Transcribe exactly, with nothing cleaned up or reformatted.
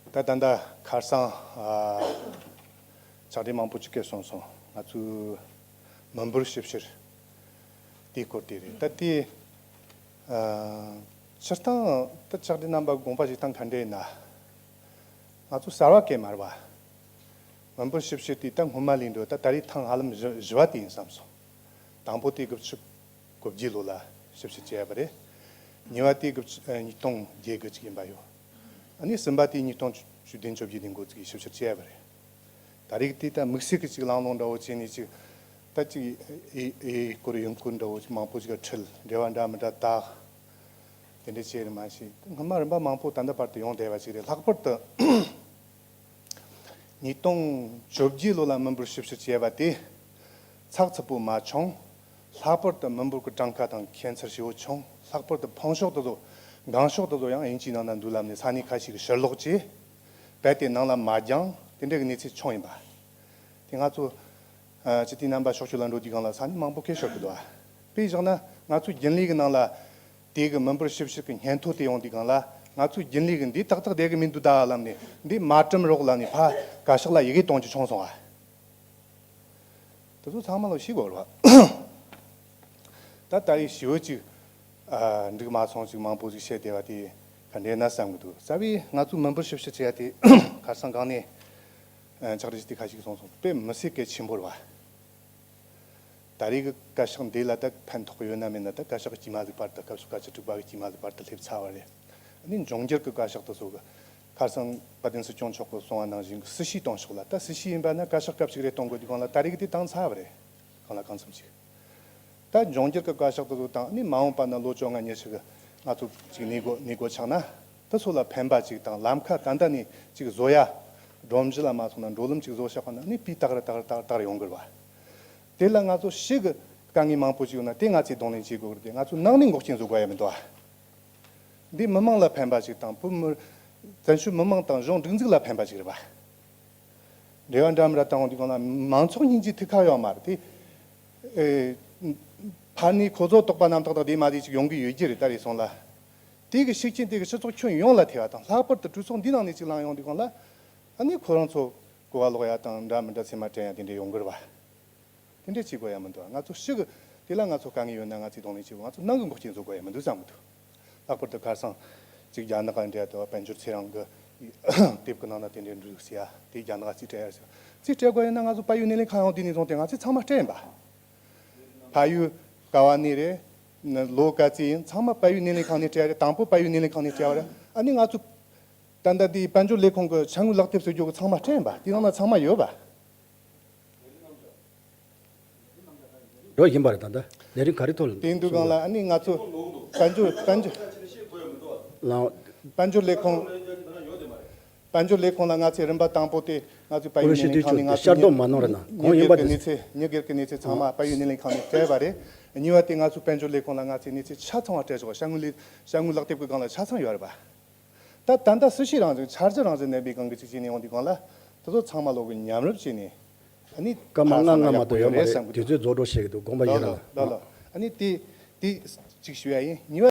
ད་ད་ལྟ་ཁ་སང་ཨ་ཕྱག་སྦྲེལ་མང་པོ་ཅིག་གིས་གསུངས་སོང་། ང་ཚོའི་མི་འབོར་ཞིབ་བཤེར་དེའི་སྐོར་དེ་རེད། ད་དེ་ཨ་སྤྱིར་བཏང་ད་ཕྱག་སྦྲེལ་རྣམ་པ་དགོངས་པ་བཞེས་སྟངས་ག་འདྲ་ཡིན་ན། ང་ཚོ་གསར་བ་གས་མ་རེད་པ། མི་འབོར་ཞིབ་བཤེར་དེ་ད་སྔོན་མ་ལས་འགྲོ་ད་ད་རེས་ཐེངས་ཧ་ལམ་བཞི་བཞི་བ་དེ་ཡིན་བསམ་སོང་། དང་པོ་དེ་དགུ་བཅུ་གོ་བརྒྱད་ལོ་ལ་ཞིབ་བཤེར་བྱས་པ་རེད། གཉིས་པ་དེ་དགུ་བཅུ་ཨ་ཉིས་སྟོང་བརྒྱད་དགུ་ཅིག་ཡིན་པ་ཡོད། ཨ་ནི་གསུམ་པ་དེ་ཉིས་སྟོང་བཅུ་བདུན་བཅོ་བརྒྱད་དེ་འགོ་བཙུགས་ཞིབ་བཤེར་བྱས་པ་རེད། ད་རེས་དེ་ད་དམིགས་བསལ་གྱི་ཅིག་གླེང་སློང་འདྲ་བོ་བྱས་ནས་ཅིག་ད་ཅིག་ཨེ་ཨེ་སྐོར་ཡོང་སྐོར་འདྲ་བོ་ཅིག་མང་པོ་ཅིག་ག་ཁྲིད་འབྲེལ་བ་འདྲ་མི་འདྲ་བཏགས། དེ་འདྲ་བྱས་རེད་མ་གཞི་སྔོན་མ་རིམ་པ་མང་པོ་ད་ལྟ་བར་དུ་ཡོང་བསྡད་པ་ཅིག་རེད། ལྷག་པར་དུ་ཉིས་སྟོང་བཅོ་བརྒྱད་ལོ་ལ་མི་འབོར་ཞིབ་བཤེར་བྱས་པ་དེ་ཚགས་ཚུད་པོ་མ་བྱུང་། ལྷག་པར་དུ་མི་འབོར་གྱི་གྲངས་ཀ་དང་ཁྱད་མཚར་ཞེ་པོ་བྱུང་། ལྷག་པར་དུ་ཕོན་ཤོག་དེ་ཚོ་འགངས་ཤོག་དེ་ཚོ་ཡང་དབྱིན་ཇིའི་ནང་ན་འདུག་ལབ་ནས་ས་གནས་ཁ་ཤས་ཀྱིས་ཕྱིར་ལོག་བྱས། རྦད་དེ་ནང་ལ་མ་འགྱངས། དེ་འདྲ་གི་གནས་ཚུལ་བྱུང་ཡིན་པ། དེ་ང་ཚོ་ཨ་སྤྱི་འཐུས་རྣམ་པ་ཕྱོགས་བསྐྱོད་ལ་འགྲོ་དུས་སྒང་ལ་ས་གནས་མང་པོ་སྐད་ཤོར་གི་འདུག་ཨ། དཔེ་བཞག་ན་ང་ཚོའི་རྒྱུན་ལས་ཀྱི་ནང་ལ་དེ་གི་མི་འབོར་ཞིབ་བཤེར་གྱི་སྙན་ཐོ་དེ་ཡོང་དུས་སྒང་ལ་ང་ཚོའི་རྒྱུན་ལས་ཀྱི་འདི་ཏག་ཏག་བསྡད་གི་མི་འདུག་ད་ལབ་ནས་འདི་མ་བསྐྲུན་རོགས་ལབ་ནས་ཕར་བཀའ་ཤག་ལ་ཡི་གེ་གཏོང་རྒྱུ་བྱུང་སོང་ཨ། དེ་ཚོ་ཚང་མ་ལ་ཤེས་དགོས་རེད་བ། ད་ད་རེས་ཞི་བོ་གཅིག་ཨ་འགྲིག་མ་སོང་ཅིག་མང་པོ་ཅིག་བཤད་བསྡད་པ་དེ་ག་འདྲ་ན་བསམ་གི་འདུག་རྩ་བའི་ང་ཚོའི་མི་འབོར་ཞིབ་བཤེར་བྱེད་ཡ་དེ་ཁ་སང་སྒང་ནས་ཨ་ཕྱག་སྦྲེལ་ཞིག་དེ་ཁ་ཤས་ཀྱིས་གསུངས་སོང་། དཔེ་མི་སྲིད་གལ་ཆེན་པོ་རེད་བ། ད་རེས་ཀྱི་བཀའ་ཤག་འདི་ལ་ད་ཕན་ཐོགས་ཡོད་ན་མེད་ན་ད་བཀའ་ཤག་གི་དཀྱུས་མ་ཟིག་བར་དུ་སྐབས་སུ་བཀའ་ཁྲི་དྲུག་པ་གི་དཀྱུས་མ་ཟིག་བར་དུ་སླེབས་ཚར་བ་རེད། ཨ་ནི་འབྱུང་འགྱུར་གྱི་བཀའ་ཤག་དེ་ཚོ་གི་ཁ་སང་དཔལ་ལྡན་སྲིད་སྐྱོང་མཆོག་གིས་གསུངས་པ་ནང་བཞིན་གྱི་སྲིད་བྱུས་གཏོང་ཕྱོགས་ལ་ད་སྲིད་བྱུས་ཡིན་པ་ན་བཀའ་ཤག་སྐབས་ཤིག་རེ་གཏོང་དགོས་དུས་སྒང་ལ་ད་རེས་ཀྱི་དེ་བཏང་ཚར་བ་རེད། གང་ལ་གང་འཚམ་ཅིག་ད་འབྱུང་འགྱུར་གྱི་བཀའ་ཤག་དེ་ཚོ་དང་ཨ་ནི་མ་འོངས་པ་ན་ལོ་བཅོ་ལྔ་ཉི་ཤུ་གི་ང་ཚོ་ཅིག་གནས་སྒོ་གནས་སྒོ་ཆགས་ན་དེ་ཚོ་ལ་ཕན་པ་ཅིག་དང་ལམ་ཁ་ད་ལྟ་ནས་ཅིག་བཟོ་ཡ། སྒྲོམ་གཞི་ལ་མ་སོང་ན་འགྲོ་ལམ་ཅིག་བཟོ་བཞག་པ་ན་ཨ་ནི་སྤུས་དག་ར་དག་ར་དག་ར་དག་ར་ཡོང་གི་རེད་བ། དེ་ལ་ང་ཚོ་ཕྱི་གི་དཀའ་ངལ་མང་པོ་ཞིག་ཡོད་ན་དེ་ང་ཚོས་གདོང་ལེན་བྱེད་དགོས་ཀྱི་རེད། ང་ཚོ་ནང་ནས་འགོག་རྐྱེན་བཟོ་དགོས་ཡ་མི་འདུག་ཨ། འདི་མི་མང་ལ་ཕན་པ་ཞིག་དང་བོད་མི་བཙན་བྱོལ་མི་མང་དང་གཞུང་སྒྲིག་འཛུགས་ལ་ཕན་པ་ཞིག་རེད་པ། འབྲེལ་བ་འདྲ་མི་འདྲ་བཏང་འོང་དུས་སྒང་ལ་མང་ཚོགས་སྙིང་རྗེ་ཐུགས་ཁག་ཡོད་མ་རེད་དེ། ཨེ། ཕར་ནས་ཁོ་ཚོ་དོགས་པ་རྣམ་དག་དང་དེ་མ་དེ་ཅིག་ཡོང་གི་ཡོད་ཀྱི་རེད། ད་རེས་སོང་ལ། དེ་གི་ཤུགས་རྐྱེན་དེ་གི་སྤྱི་ཚོགས་ཁྱོན་ཡོངས་ལ་ཐེ་བ་དང་ལྷག་པར་དུ་གྲོས་ཚོགས་འདི་ནང་ནས་ཅིག་ལངས་ཡོང་དུས་སྒང་ལ། ཨ་ནི་ཁོ་རང་ཚོ་གོ་བ་ལོག་ཡ་དང་འདྲ་མི་འདྲ་ཚེར་མ་སྤྲད་ཡ་དེ་འདྲ་ཡོང་གི་རེད་པ། དེ་འདྲས་བྱེད་དགོས་ཡ་མི་འདུག་ང་ཚོ་ཕྱི་གི་དེ་ལ་ང་ཚོ་དཀའ་ངལ་ཡོད་ན་ང་ཚོས་གདོང་ལེན་བྱེད་དགོས། ང་ཚོ་ནང་གི་འགོག་རྐྱེན་བཟོ་དགོས་ཡ་མི་འདུག་བསམ་གི་འདུག་ལྷག་པར་དུ་ཁ་སང་ཅིག་རྒྱ་ནག་ག་འདྲ་དུ་དཔལ་འབྱོར་ཚེ་རིང་གི་དེབ་ཀྱི་ནང་ན་དེ་འདྲས་འདུག་ཟེར་ཡ་དེ་རྒྱ་ནག་ག་རྩིས་སྤྲད་ཡ་ཟེར། རྩིས་སྤྲད་དགོས་ཡིན་ན་ང་ཚོ་བལ་ཡུལ་སྣེ་ལེན་ཁང་ཡོང་དུས་ནས་བཟུང་སྟེ་ང་ཚོས་ཚང་མ་སྤྲད་ཡིན་པ། ཕ་ཡུལ་ག་བ་ནས་རེད། ལོ་ག་ཚོད་ཡིན་ཚང་མ་བལ་ཡུལ་སྣེ་ལེན་ཁང་ནས་སྤྲད་ཡ་རེད། དང་པོ་བལ་ཡུལ་སྣེ་ལེན་ཁང་ནས་སྤྲད་པ་རེད། ཨ་ནི་ང་ཚོ་ད་ལྟ་འདི་དཔལ་འབྱོར་ལས་ཁུངས་ཀྱི་ཆ་དངུལ་ལག་དེབ་བཟོ་རྒྱུ་གི་ཚང་མ་སྤྲད་ཡིན་པ། དེ་ནང་ན་ཚང་མ་ཡོད་པ། འགྲོ་བཞིན་པ་རེད། ད་ལྟ་ལས་རིམ་ག་རེ་ཐོག་ལ། དེ་འདུག་གང་ལ་ཨ་ནི་ང་ཚོ་དཔལ་འབྱོར་དཔལ་འབྱོར་ལའང་དཔལ་འབྱོར་ལས་ཁུངས་དཔལ་འབྱོར་ལས་ཁུངས་ལ་ང་ཚོས་རིམ་པ་དང་པོ་དེ་ང་ཚོས་བལ་ཡུལ་སྣེ་ལེན་ཁང་ནས་ང་ཚོས་ཤར་གཏོང་མ་གནང་རེད་ན་གང་ཡིན་པ་ཉིས་སྒེར་གྱི་དེ་གནས་ཚུལ་ཉིས་སྒེར་གྱི་གནས་ཚུལ་ཚང་མ་བལ་ཡུལ་སྣེ་ལེན་ཁང་ནས་སྤྲད་པ་རེད། གཉིས་པ་དེ་ང་ཚོས་དཔལ་འབྱོར་ལས་ཁུངས་ལ་ང་ཚོས་གནས་ཚུལ་ཆ་ཚང་བ་སྤྲད་ཆོག་ཤ་དངུལ་ལས་ཤ་དངུལ་ལག་དེབ་ཀྱི་སྒང་ལ་ཆ་ཚང་ཡོད་རེད་པ། ད་ད་ལྟ་སྲིད་བྱུས་རང་བཞིན་འཆར་གཞི་རང་བཞིན་ལྡན་པའི་སྒང་གི་ཅིག་བྱས་ནས་ཡོང་དུས་སྒང་ལ་དེ་ཚོ་ཚང་མ་ལོག་གི་མཉམ་རུབ་བྱས་ནས་ཨ་ནི་སྐར་མ་ལྔ་ལྔ་མ་གཏོགས་ཡོད་མ་རེད། དུས་ཚོད་རྫོགས་འགྲོ་བྱེད་ཀྱི་འདུག་དགོངས་པ་ཡོད་ར་ལ། ལ་ལ་ཨ་ནི་དེ་དེ་ཅིག་ཞུ་ཡ་ཡིན། གཉིས་